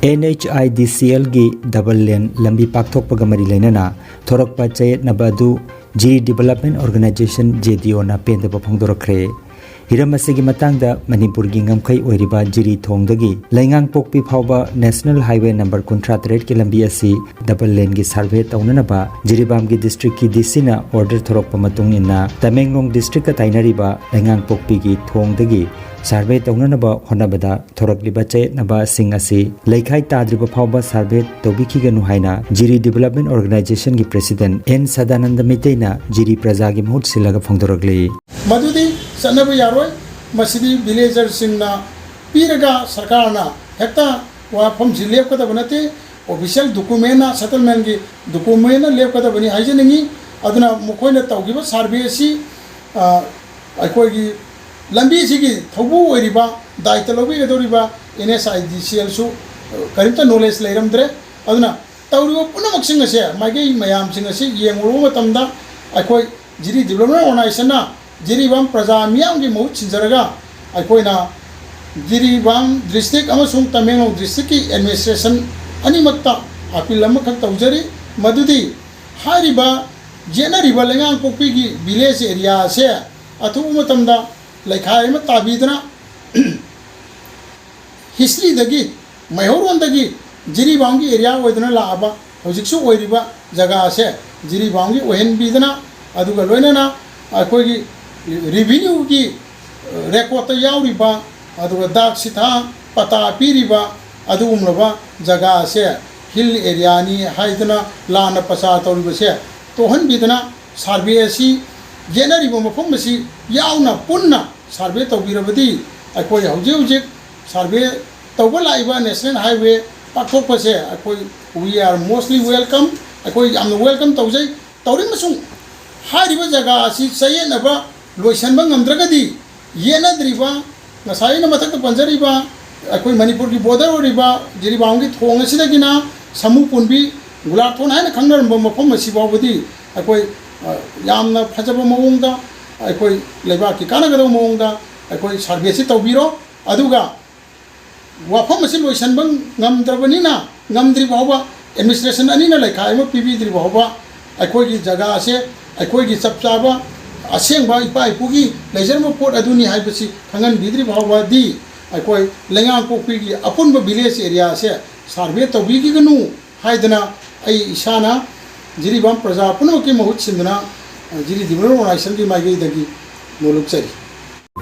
N H I D C ꯑꯦꯜꯒꯤ ꯗꯕꯜ ꯂꯦꯟ ꯂꯝꯕꯤ ꯄꯥꯛꯊꯣꯛꯄꯒ ꯃꯔꯤ ꯂꯩꯅꯅ ꯊꯣꯔꯛꯄ ꯆꯌꯦꯠꯅꯕ ꯑꯗꯨ ꯖꯤꯔꯤ ꯗꯤꯕꯦꯂꯞꯃꯦꯟꯠ ꯑꯣꯔꯒꯅꯥꯏꯖꯦꯁꯟ, ꯖꯦ ꯗꯤ ꯑꯣꯅ ꯄꯦꯟꯗꯕ ꯐꯣꯡꯗꯣꯔꯛꯈ꯭ꯔꯦ꯫ ꯍꯤꯔꯝ ꯑꯁꯤꯒꯤ ꯃꯇꯥꯡꯗ ꯃꯅꯤꯄꯨꯔꯒꯤ ꯉꯝꯈꯩ ꯑꯣꯏꯔꯤꯕ ꯖꯤꯔꯤ ꯊꯣꯡꯗꯒꯤ ꯂꯩꯉꯥꯡꯄꯣꯛꯄꯤ ꯐꯥꯎꯕ ꯅꯦꯁꯅꯦꯜ ꯍꯥꯏꯋꯦ ꯅꯝꯕꯔ ꯀꯨꯟꯊ꯭ꯔꯥ ꯇꯔꯦꯠꯀꯤ ꯂꯝꯕꯤ ꯑꯁꯤ ꯗꯕꯜ ꯂꯦꯟꯒꯤ ꯁꯔꯚꯦ ꯇꯧꯅꯅꯕ ꯖꯤꯔꯤꯕꯥꯝꯒꯤ ꯗꯤꯁꯇ꯭ꯔꯤꯛꯀꯤ ꯗꯤ ꯁꯤꯅ ꯑꯣꯔꯗꯔ ꯊꯣꯔꯛꯄ ꯃꯇꯨꯡ ꯏꯟꯅ ꯇꯃꯦꯡꯂꯣꯡ ꯗꯤꯁꯇ꯭ꯔꯤꯛꯀ ꯇꯥꯏꯅꯔꯤꯕ ꯂꯩꯉꯥꯡꯄꯣꯛꯄꯤꯒꯤ ꯊꯣꯡꯗꯒꯤ ꯁꯔꯚꯦ ꯇꯧꯅꯅꯕ ꯍꯣꯠꯅꯕꯗ ꯊꯣꯔꯛꯂꯤꯕ ꯆꯌꯦꯠꯅꯕꯁꯤꯡ ꯑꯁꯤ ꯂꯩꯈꯥꯏ ꯇꯥꯗ꯭ꯔꯤꯕ ꯐꯥꯎꯕ ꯁꯔꯚꯦ ꯇꯧꯕꯤꯈꯤꯒꯅꯨ ꯍꯥꯏꯅ ꯖꯤꯔꯤ ꯗꯤꯚꯦꯂꯞꯃꯦꯟ ꯑꯣꯔꯒꯅꯥꯏꯖꯦꯁꯟꯒꯤ ꯄ꯭ꯔꯦꯁꯤꯗꯦꯟꯠ ꯑꯦꯟ ꯁꯗꯥꯅꯟꯗ ꯃꯩꯇꯩꯅ ꯖꯤꯔꯤ ꯄ꯭ꯔꯖꯥꯒꯤ ꯃꯍꯨꯠ ꯁꯤꯜꯂꯒ ꯐꯣꯡꯗꯣꯔꯛꯂꯤ꯫ ꯃꯗꯨꯗꯤ ꯆꯠꯅꯕ ꯌꯥꯔꯣꯏ꯫ ꯃꯁꯤꯗꯤ ꯚꯤꯂꯦꯖꯔꯁꯤꯡꯅ ꯄꯤꯔꯒ ꯁꯔꯀꯥꯔꯅ ꯍꯦꯛꯇ ꯋꯥꯐꯝꯁꯤ ꯂꯦꯞꯀꯗꯕ ꯅꯠꯇꯦ꯫ ꯑꯣꯐꯤꯁꯤꯌꯦꯜ ꯗꯣꯀꯨꯃꯦꯟꯅ, ꯁꯦꯇꯜꯃꯦꯟꯒꯤ ꯗꯣꯀꯨꯃꯦꯟꯅ ꯂꯦꯞꯀꯗꯕꯅꯤ ꯍꯥꯏꯖꯅꯤꯡꯉꯤ꯫ ꯑꯗꯨꯅ ꯃꯈꯣꯏꯅ ꯇꯧꯈꯤꯕ ꯁꯔꯚꯦ ꯑꯁꯤ, ꯑ, ꯑꯩꯈꯣꯏꯒꯤ ꯂꯝꯕꯤꯁꯤꯒꯤ ꯊꯧꯕꯨ ꯑꯣꯏꯔꯤꯕ, ꯗꯥꯏꯇ ꯂꯧꯕꯤꯒꯗꯧꯔꯤꯕ ꯑꯦꯟ ꯑꯦꯁ ꯑꯥꯏ ꯗꯤ ꯁꯤ ꯑꯦꯜꯁꯨ ꯀꯔꯤꯝꯇ ꯅꯣꯂꯦꯖ ꯂꯩꯔꯝꯗ꯭ꯔꯦ꯫ ꯑꯗꯨꯅ ꯇꯧꯔꯤꯕ ꯄꯨꯝꯅꯃꯛꯁꯤꯡ ꯑꯁꯦ, ꯃꯥꯏꯀꯩ ꯃꯌꯥꯝꯁꯤꯡ ꯑꯁꯤ ꯌꯦꯡꯂꯨꯕ ꯃꯇꯝꯗ, ꯑꯩꯈꯣꯏ ꯖꯤꯔꯤ ꯗꯤꯕ꯭ꯂꯞꯃꯦꯟ ꯑꯣꯔꯒꯅꯥꯏꯖꯦꯁꯟꯅ ꯖꯤꯔꯤꯕꯥꯝ ꯄ꯭ꯔꯖꯥ ꯃꯤꯌꯥꯝꯒꯤ ꯃꯍꯨꯠ ꯁꯤꯟꯖꯔꯒ, ꯑꯩꯈꯣꯏꯅ ꯖꯤꯔꯤꯕꯥꯝ ꯗꯤꯁꯇ꯭ꯔꯤꯛ ꯑꯃꯁꯨꯡ ꯇꯃꯦꯡꯂꯣꯡ ꯗꯤꯁꯇ꯭ꯔꯤꯛꯀꯤ ꯑꯦꯗꯃꯤꯅꯤꯁꯇ꯭ꯔꯦꯁꯟ ꯑꯅꯤꯃꯛꯇ ꯑꯄꯤꯜ ꯑꯃꯈꯛ ꯇꯧꯖꯔꯤ, ꯃꯗꯨꯗꯤ ꯍꯥꯏꯔꯤꯕ ꯌꯦꯠꯅꯔꯤꯕ ꯂꯩꯉꯥꯡꯄꯣꯛꯄꯤꯒꯤ ꯚꯤꯂꯦꯖ ꯑꯦꯔꯤꯌꯥ ꯑꯁꯦ ꯑꯊꯨꯕ ꯃꯇꯝꯗ ꯂꯩꯈꯥꯏ ꯑꯃ ꯇꯥꯕꯤꯗꯨꯅ, ꯍꯤꯁꯇ꯭ꯔꯤꯗꯒꯤ, ꯃꯩꯍꯧꯔꯣꯟꯗꯒꯤ ꯖꯤꯔꯤꯕꯥꯝꯒꯤ ꯑꯦꯔꯤꯌꯥ ꯑꯣꯏꯗꯨꯅ ꯂꯥꯛꯑꯕ, ꯍꯧꯖꯤꯛꯁꯨ ꯑꯣꯏꯔꯤꯕ ꯖꯒꯥ ꯑꯁꯦ ꯖꯤꯔꯤꯕꯥꯝꯒꯤ ꯑꯣꯏꯍꯟꯕꯤꯗꯅ, ꯑꯗꯨꯒ ꯂꯣꯏꯅꯅ ꯑꯩꯈꯣꯏꯒꯤ ꯔꯤꯚꯤꯅ꯭ꯌꯨꯒꯤ ꯔꯦꯀꯣꯔꯠꯇ ꯌꯥꯎꯔꯤꯕ, ꯑꯗꯨꯒ ꯗꯥꯛ ꯁꯤꯊꯥ ꯄꯇꯥ ꯄꯤꯔꯤꯕ ꯑꯗꯨꯒꯨꯝꯂꯕ ꯖꯒꯥ ꯑꯁꯦ ꯍꯤꯜ ꯑꯦꯔꯤꯌꯥꯅꯤ ꯍꯥꯏꯗꯨꯅ ꯂꯥꯟꯅ ꯄ꯭ꯔꯆꯥꯔ ꯇꯧꯔꯤꯕꯁꯦ ꯇꯣꯛꯍꯟꯕꯤꯗꯅ, ꯁꯔꯚꯦ ꯑꯁꯤ ꯌꯦꯠꯅꯔꯤꯕ ꯃꯐꯝ ꯑꯁꯤ ꯌꯥꯎꯅ ꯄꯨꯟꯅ ꯁꯔꯚꯦ ꯇꯧꯕꯤꯔꯕꯗꯤ, ꯑꯩꯈꯣꯏ ꯍꯧꯖꯤꯛ ꯍꯧꯖꯤꯛ ꯁꯔꯚꯦ ꯇꯧꯕ ꯂꯥꯛꯏꯕ ꯅꯦꯁꯅꯦꯜ ꯍꯥꯏꯋꯦ ꯄꯥꯛꯊꯣꯛꯄꯁꯦ ꯑꯩꯈꯣꯏ, we are mostly welcome, ꯑꯩꯈꯣꯏ ꯌꯥꯝꯅ ꯋꯦꯜꯀꯝ ꯇꯧꯖꯩ꯫ ꯇꯧꯔꯤꯕꯁꯨ ꯍꯥꯏꯔꯤꯕ ꯖꯒꯥ ꯑꯁꯤ ꯆꯌꯦꯠꯅꯕ ꯂꯣꯏꯁꯤꯟꯕ ꯉꯝꯗ꯭ꯔꯒꯗꯤ, ꯌꯦꯠꯅꯗ꯭ꯔꯤꯕ, ꯉꯁꯥꯏ ꯑꯩꯅ ꯃꯊꯛꯇ ꯄꯟꯖꯔꯤꯕ, ꯑꯩꯈꯣꯏ ꯃꯅꯤꯄꯨꯔꯒꯤ ꯕꯣꯔꯗꯔ ꯑꯣꯏꯔꯤꯕ ꯖꯤꯔꯤꯕꯥꯝꯒꯤ ꯊꯣꯡ ꯑꯁꯤꯗꯒꯤꯅ ꯁꯃꯨ ꯄꯨꯟꯕꯤ, ꯒꯨꯂꯥꯊꯣꯟ ꯍꯥꯏꯅ ꯈꯪꯅꯔꯝꯕ ꯃꯐꯝ ꯑꯁꯤ ꯐꯥꯎꯕꯗꯤ ꯑꯩꯈꯣꯏ, ꯑ, ꯌꯥꯝꯅ ꯐꯖꯕ ꯃꯑꯣꯡꯗ, ꯑꯩꯈꯣꯏ ꯂꯩꯕꯥꯛꯀꯤ ꯀꯥꯟꯅꯒꯗꯕ ꯃꯑꯣꯡꯗ ꯑꯩꯈꯣꯏ ꯁꯔꯚꯦꯁꯤ ꯇꯧꯕꯤꯔꯣ꯫ ꯑꯗꯨꯒ ꯋꯥꯐꯝ ꯑꯁꯤ ꯂꯣꯏꯁꯤꯟꯕ ꯉꯝꯗ꯭ꯔꯕꯅꯤꯅ, ꯉꯝꯗ꯭ꯔꯤ ꯐꯥꯎꯕ, ꯑꯦꯗꯃꯤꯅꯤꯁꯇ꯭ꯔꯦꯁꯟ ꯑꯅꯤꯅ ꯂꯩꯈꯥꯏ ꯑꯃ ꯄꯤꯕꯤꯗ꯭ꯔꯤ ꯐꯥꯎꯕ, ꯑꯩꯈꯣꯏꯒꯤ ꯖꯒꯥ ꯑꯁꯦ ꯑꯩꯈꯣꯏꯒꯤ ꯆꯞ ꯆꯥꯕ, ꯑꯁꯦꯡꯕ ꯏꯄꯥ ꯏꯄꯨꯒꯤ ꯂꯩꯖꯔꯝꯕ ꯄꯣꯠ ꯑꯗꯨꯅꯤ ꯍꯥꯏꯕꯁꯤ ꯈꯪꯍꯟꯕꯤꯗ꯭ꯔꯤ ꯐꯥꯎꯕꯗꯤ ꯑꯩꯈꯣꯏ ꯂꯩꯉꯥꯡꯄꯣꯛꯄꯤꯒꯤ ꯑꯄꯨꯟꯕ ꯚꯤꯂꯦꯖ ꯑꯦꯔꯤꯌꯥꯁꯦ ꯁꯥꯔꯚꯦ ꯇꯧꯕꯤꯈꯤꯒꯅꯨ ꯍꯥꯏꯗꯅ ꯑꯩ ꯏꯁꯥꯅ ꯖꯤꯔꯤꯕꯥꯝ ꯄ꯭ꯔꯖꯥ ꯄꯨꯝꯅꯃꯛꯀꯤ ꯃꯍꯨꯠ ꯁꯤꯟꯗꯨꯅ ꯖꯤꯔꯤ ꯗꯤꯕꯂꯞꯃꯦꯟ ꯑꯣꯔꯒꯅꯥꯏꯖꯦꯁꯟꯒꯤ ꯃꯥꯏꯀꯩꯗꯒꯤ ꯅꯣꯜꯂꯨꯛꯆꯔꯤ꯫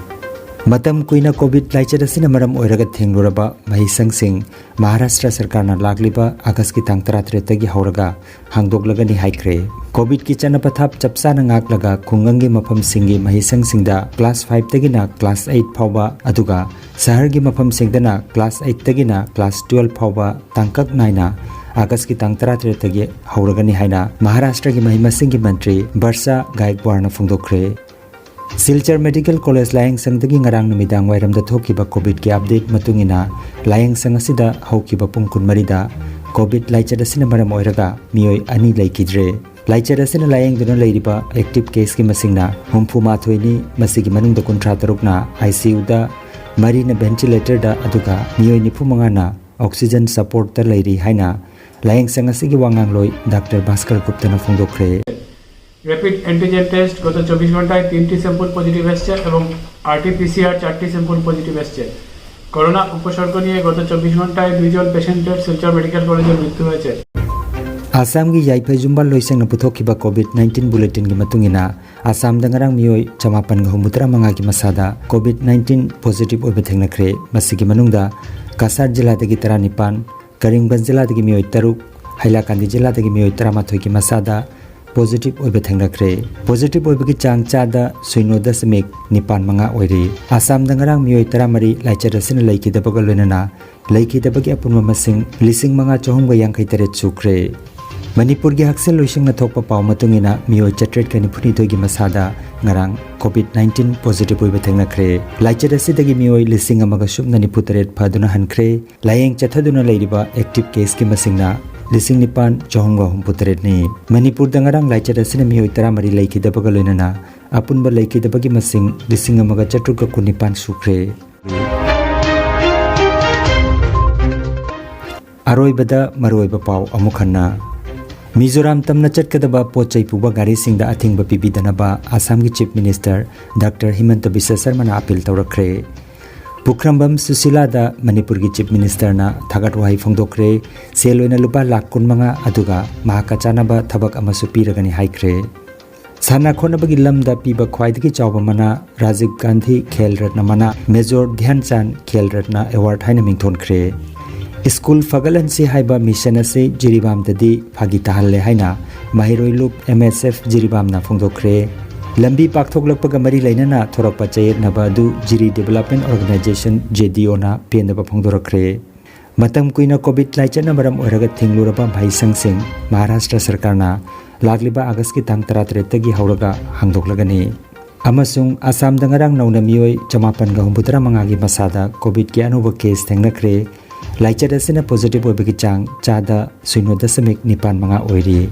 ꯃꯇꯝ ꯀꯨꯏꯅ ꯀꯣꯚꯤꯗ ꯂꯥꯏꯆꯠ ꯑꯁꯤꯅ ꯃꯔꯝ ꯑꯣꯏꯔꯒ ꯊꯤꯡꯂꯨꯔꯕ ꯃꯍꯩꯁꯪꯁꯤꯡ ꯃꯍꯥꯔꯥꯁꯇ꯭ꯔ ꯁꯔꯀꯥꯔꯅ ꯂꯥꯛꯂꯤꯕ ꯑꯥꯒꯁꯀꯤ ꯇꯥꯡ ꯇꯔꯥꯇꯔꯦꯠꯇꯒꯤ ꯍꯧꯔꯒ ꯍꯥꯡꯗꯣꯛꯂꯒꯅꯤ ꯍꯥꯏꯈ꯭ꯔꯦ꯫ ꯀꯣꯚꯤꯗꯀꯤ ꯆꯠꯅ ꯄꯊꯥꯞ ꯆꯞ ꯆꯥꯅ ꯉꯥꯛꯂꯒ ꯈꯨꯡꯒꯪꯒꯤ ꯃꯐꯝꯁꯤꯡꯒꯤ ꯃꯍꯩꯁꯪꯁꯤꯡꯗ ꯀ꯭ꯂꯥꯁ ꯐꯥꯏꯚꯇꯒꯤꯅ ꯀ꯭ꯂꯥꯁ ꯑꯩꯠ ꯐꯥꯎꯕ, ꯑꯗꯨꯒ ꯁꯍꯔꯒꯤ ꯃꯐꯝꯁꯤꯡꯗꯅ ꯀ꯭ꯂꯥꯁ ꯑꯩꯠꯇꯒꯤꯅ ꯀ꯭ꯂꯥꯁ ꯇꯨꯋꯦꯜꯐ ꯐꯥꯎꯕ ꯇꯥꯡꯀꯛ ꯅꯥꯏꯅ ꯑꯥꯒꯁꯀꯤ ꯇꯥꯡ ꯇꯔꯥꯇꯔꯦꯠꯇꯒꯤ ꯍꯧꯔꯒꯅꯤ ꯍꯥꯏꯅ ꯃꯍꯥꯔꯥꯁꯇ꯭ꯔꯒꯤ ꯃꯍꯩ ꯃꯁꯤꯡꯒꯤ ꯃꯟꯇ꯭ꯔꯤ ꯕꯔꯁꯥ ꯒꯥꯏꯛꯋꯥꯔꯅ ꯐꯣꯡꯗꯣꯛꯈ꯭ꯔꯦ꯫ ꯁꯤꯜꯆꯔ ꯃꯦꯗꯤꯀꯦꯜ ꯀꯣꯂꯦꯖ ꯂꯥꯌꯦꯡꯁꯪꯗꯒꯤ ꯉꯔꯥꯡ ꯅꯨꯃꯤꯗꯥꯡ ꯋꯥꯏꯔꯝꯗ ꯊꯣꯛꯈꯤꯕ ꯀꯣꯚꯤꯗꯀꯤ ꯑꯞꯗꯦꯠ ꯃꯇꯨꯡ ꯏꯟꯅ, ꯂꯥꯌꯦꯡꯁꯪ ꯑꯁꯤꯗ ꯍꯧꯈꯤꯕ ꯄꯨꯡ ꯀꯨꯟꯃꯔꯤꯗ ꯀꯣꯚꯤꯗ ꯂꯥꯏꯆꯠ ꯑꯁꯤꯅ ꯃꯔꯝ ꯑꯣꯏꯔꯒ ꯃꯤꯑꯣꯏ ꯑꯅꯤ ꯂꯩꯈꯤꯗ꯭ꯔꯦ꯫ ꯂꯥꯏꯆꯠ ꯑꯁꯤꯅ ꯂꯥꯌꯦꯡꯗꯨꯅ ꯂꯩꯔꯤꯕ ꯑꯦꯛꯇꯤꯚ ꯀꯦꯁꯀꯤ ꯃꯁꯤꯡꯅ ꯍꯨꯝꯐꯨ ꯃꯥꯊꯣꯏꯅꯤ꯫ ꯃꯁꯤꯒꯤ ꯃꯅꯨꯡꯗ ꯀꯨꯟꯊ꯭ꯔꯥ ꯇꯔꯨꯛꯅ ꯑꯥꯏ ꯁꯤ ꯌꯨꯗ, ꯃꯔꯤꯅ ꯚꯦꯟꯇꯤꯂꯦꯇꯔꯗ, ꯑꯗꯨꯒ ꯃꯤꯑꯣꯏ ꯅꯤꯐꯨ ꯃꯉꯥꯅ ꯑꯣꯛꯁꯤꯖꯟ ꯁꯄꯣꯔꯠꯇ ꯂꯩꯔꯤ ꯍꯥꯏꯅ ꯂꯥꯌꯦꯡꯁꯪ ꯑꯁꯤꯒꯤ ꯋꯥꯉꯥꯡꯂꯣꯏ doctor Bhaskar ꯒꯨꯞꯇꯅ ꯐꯣꯡꯗꯣꯛꯈ꯭ꯔꯦ꯫ Rapid antigen test গত চব্বিশ ঘন্টায় তিনটি স্যাম্পল পজিটিভ এসছে এবং আরটিপিসিআর চারটি স্যাম্পল পজিটিভ এসছে। করোনা উপসর্গ নিয়ে গত চব্বিশ ঘন্টায় দুইজন পেশেন্টের শিলচর মেডিকেল কলেজে মৃত্যু হয়েছে। ꯑꯁꯥꯝꯒꯤ ꯌꯥꯏꯐ ꯌꯨꯝꯕꯥꯜ ꯂꯣꯏꯁꯪꯅ ꯄꯨꯊꯣꯛꯈꯤꯕ ꯀꯣꯚꯤꯗ ꯅꯥꯏꯟꯇꯤꯟ ꯕꯨꯂꯦꯇꯤꯟꯒꯤ ꯃꯇꯨꯡ ꯏꯟꯅ, ꯑꯁꯥꯝꯗ ꯉꯔꯥꯡ ꯃꯤꯑꯣꯏ ꯆꯃꯥꯄꯟꯒ ꯍꯨꯝꯐꯨꯇꯔꯥ ꯃꯉꯥꯒꯤ ꯃꯁꯥꯗ ꯀꯣꯚꯤꯗ ꯅꯥꯏꯟꯇꯤꯟ ꯄꯣꯖꯤꯇꯤꯚ ꯑꯣꯏꯕ ꯊꯦꯡꯅꯈ꯭ꯔꯦ꯫ ꯃꯁꯤꯒꯤ ꯃꯅꯨꯡꯗ ꯀꯁꯥꯔ ꯖꯤꯂꯥꯗꯒꯤ ꯇꯔꯥꯅꯤꯄꯥꯟ, ꯀꯔꯤꯝꯒꯟꯖ ꯖꯤꯂꯥꯗꯒꯤ ꯃꯤꯑꯣꯏ ꯇꯔꯨꯛ, ꯍꯥꯏꯂꯥꯀꯥꯟꯗꯤ ꯖꯤꯂꯥꯗꯒꯤ ꯃꯤꯑꯣꯏ ꯇꯔꯥꯃꯥꯊꯣꯏꯒꯤ ꯃꯁꯥꯗ ꯄꯣꯖꯤꯇꯤꯚ ꯑꯣꯏꯕ ꯊꯦꯡꯅꯈ꯭ꯔꯦ꯫ ꯄꯣꯖꯤꯇꯤꯚ ꯑꯣꯏꯕꯒꯤ ꯆꯥꯡ ꯆꯥꯗ ꯁꯤꯅꯣ ꯗꯁꯃꯤꯛ ꯅꯤꯄꯥꯟ ꯃꯉꯥ ꯑꯣꯏꯔꯤ꯫ ꯑꯁꯥꯝꯗ ꯉꯔꯥꯡ ꯃꯤꯑꯣꯏ ꯇꯔꯥꯃꯔꯤ ꯂꯥꯏꯆꯠ ꯑꯁꯤꯅ ꯂꯩꯈꯤꯗꯕꯒ ꯂꯣꯏꯅꯅ ꯂꯩꯈꯤꯗꯕꯒꯤ ꯑꯄꯨꯟꯕ ꯃꯁꯤꯡ ꯂꯤꯁꯤꯡ ꯃꯉꯥ ꯆꯍꯨꯝꯒ ꯌꯥꯡꯈꯩ ꯇꯔꯦꯠ ꯁꯨꯈ꯭ꯔꯦ꯫ ꯃꯅꯤꯄꯨꯔꯒꯤ ꯍꯛꯁꯦꯜ ꯂꯣꯏꯁꯪꯅ ꯊꯣꯛꯄ ꯄꯥꯎ ꯃꯇꯨꯡ ꯏꯟꯅ, ꯃꯤꯑꯣꯏ ꯆꯥꯇ꯭ꯔꯦꯠꯀ ꯅꯤꯐꯨꯅꯤꯊꯣꯏꯒꯤ ꯃꯁꯥꯗ ꯉꯔꯥꯡ ꯀꯣꯚꯤꯗ ꯅꯥꯏꯟꯇꯤꯟ ꯄꯣꯖꯤꯇꯤꯚ ꯑꯣꯏꯕ ꯊꯦꯡꯅꯈ꯭ꯔꯦ꯫ ꯂꯥꯏꯆꯠ ꯑꯁꯤꯗꯒꯤ ꯃꯤꯑꯣꯏ ꯂꯤꯁꯤꯡ ꯑꯃꯒ ꯁꯨꯞꯅ ꯅꯤꯐꯨ ꯇꯔꯦꯠ ꯐꯗꯨꯅ ꯍꯟꯈ꯭ꯔꯦ꯫ ꯂꯥꯌꯦꯡ ꯆꯠꯊꯗꯨꯅ ꯂꯩꯔꯤꯕ ꯑꯦꯛꯇꯤꯚ ꯀꯦꯁꯀꯤ ꯃꯁꯤꯡꯅ ꯂꯤꯁꯤꯡ ꯅꯤꯄꯥꯟ ꯆꯍꯨꯝꯒ ꯍꯨꯝꯐꯨ ꯇꯔꯦꯠꯅꯤ꯫ ꯃꯅꯤꯄꯨꯔꯗ ꯉꯔꯥꯡ ꯂꯥꯏꯆꯠ ꯑꯁꯤꯅ ꯃꯤꯑꯣꯏ ꯇꯔꯥꯃꯔꯤ ꯂꯩꯈꯤꯗꯕꯒ ꯂꯣꯏꯅꯅ ꯑꯄꯨꯟꯕ ꯂꯩꯈꯤꯗꯕꯒꯤ ꯃꯁꯤꯡ ꯂꯤꯁꯤꯡ ꯑꯃꯒ ꯆꯥꯇ꯭ꯔꯨꯛꯀ ꯀꯨꯟꯅꯤꯄꯥꯟ ꯁꯨꯈ꯭ꯔꯦ꯫ ꯑꯔꯣꯏꯕꯗ ꯃꯔꯨꯑꯣꯏꯕ ꯄꯥꯎ ꯑꯃꯨꯛ ꯍꯟꯅ꯫ ꯃꯤꯖꯣꯔꯥꯝ ꯇꯝꯅ ꯆꯠꯀꯗꯕ ꯄꯣꯠ ꯆꯩ ꯄꯨꯕ ꯒꯥꯔꯤꯁꯤꯡꯗ ꯑꯊꯤꯡꯕ ꯄꯤꯕꯤꯗꯅꯕ ꯑꯁꯥꯝꯒꯤ Chief Minister Doctor ꯍꯤꯃꯟꯇ Biswa ꯁꯔꯃꯅ appeal ꯇꯧꯔꯛꯈ꯭ꯔꯦ꯫ ꯄꯨꯈ꯭ꯔꯝꯕꯝ ꯁꯨꯁꯤꯂꯥꯗ ꯃꯅꯤꯄꯨꯔꯒꯤ Chief Ministerꯅ ꯊꯥꯒꯠ ꯋꯥꯍꯩ ꯐꯣꯡꯗꯣꯛꯈ꯭ꯔꯦ꯫ ꯁꯦꯜ ꯑꯣꯏꯅ ꯂꯨꯄꯥ ꯂꯥꯈ ꯀꯨꯟꯃꯉꯥ, ꯑꯗꯨꯒ ꯃꯍꯥꯛꯀ ꯆꯥꯟꯅꯕ ꯊꯕꯛ ꯑꯃꯁꯨ ꯄꯤꯔꯒꯅꯤ ꯍꯥꯏꯈ꯭ꯔꯦ꯫ ꯁꯥꯟꯅ ꯈꯣꯠꯅꯕꯒꯤ ꯂꯝꯗ ꯄꯤꯕ ꯈ꯭ꯋꯥꯏꯗꯒꯤ ꯆꯥꯎꯕ ꯃꯅꯥ ꯔꯥꯖꯤꯕ ꯒꯥꯟꯙꯤ ꯈꯦꯜ ꯔꯠꯅ ꯃꯅꯥ, Major ꯙ꯭ꯌꯥꯟ ꯆꯥꯟꯗ ꯈꯦꯜ ꯔꯠꯅ Award ꯍꯥꯏꯅ ꯃꯤꯡꯊꯣꯟꯈ꯭ꯔꯦ꯫ ꯁ꯭ꯀꯨꯜ ꯐꯒꯠꯍꯟꯁꯤ ꯍꯥꯏꯕ ꯃꯤꯁꯟ ꯑꯁꯤ ꯖꯤꯔꯤꯕꯥꯝꯗꯗꯤ ꯐꯥꯒꯤ ꯇꯥꯍꯜꯂꯦ ꯍꯥꯏꯅ ꯃꯍꯩꯔꯣꯏ ꯂꯨꯞ M S F ꯖꯤꯔꯤꯕꯥꯝꯅ ꯐꯣꯡꯗꯣꯛꯈ꯭ꯔꯦ꯫ ꯂꯝꯕꯤ ꯄꯥꯛꯊꯣꯛꯂꯛꯄꯒ ꯃꯔꯤ ꯂꯩꯅꯅ ꯊꯣꯔꯛꯄ ꯆꯌꯦꯠꯅꯕ ꯑꯗꯨ ꯖꯤꯔꯤ Development Organisation, J D Oꯅ ꯄꯦꯟꯗꯕ ꯐꯣꯡꯗꯣꯔꯛꯈ꯭ꯔꯦ꯫ ꯃꯇꯝ ꯀꯨꯏꯅ COVID ꯂꯥꯏꯆꯠꯅ ꯃꯔꯝ ꯑꯣꯏꯔꯒ ꯊꯤꯡꯂꯨꯔꯕ ꯃꯍꯩꯁꯪꯁꯤꯡ ꯃꯍꯥꯔꯥꯁꯇ꯭ꯔ ꯁꯔꯀꯥꯔꯅ ꯂꯥꯛꯂꯤꯕ ꯑꯥꯒꯁꯀꯤ ꯇꯥꯡ ꯇꯔꯥꯇꯔꯦꯠꯇꯒꯤ ꯍꯧꯔꯒ ꯍꯥꯡꯗꯣꯛꯂꯒꯅꯤ꯫ ꯑꯃꯁꯨꯡ ꯑꯁꯥꯝꯗ ꯉꯔꯥꯡ ꯅꯧꯅ ꯃꯤꯑꯣꯏ ꯆꯃꯥꯄꯟꯒ ꯍꯨꯝꯐꯨꯇꯔꯥ ꯃꯉꯥꯒꯤ ꯃꯁꯥꯗ COVIDꯀꯤ ꯑꯅꯧꯕ case ꯊꯦꯡꯅꯈ꯭ꯔꯦ꯫ ꯂꯥꯏꯆꯠ ꯑꯁꯤꯅ positive ꯑꯣꯏꯕꯒꯤ ꯆꯥꯡ ꯆꯥꯗ ꯁꯤꯅꯣ ꯗꯁꯃꯤꯛ ꯅꯤꯄꯥꯟ ꯃꯉꯥ ꯑꯣꯏꯔꯤ꯫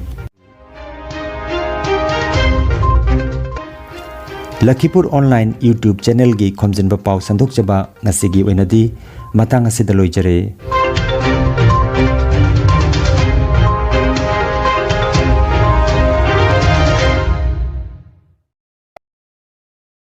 ꯂꯈꯤꯄꯨꯔ online YouTube channelꯒꯤ ꯈꯣꯝꯖꯤꯟꯕ ꯄꯥꯎ ꯁꯟꯗꯣꯛꯆꯕ ꯉꯁꯤꯒꯤ ꯑꯣꯏꯅꯗꯤ ꯃꯇꯥꯡ ꯑꯁꯤꯗ ꯂꯣꯏꯖꯔꯦ꯫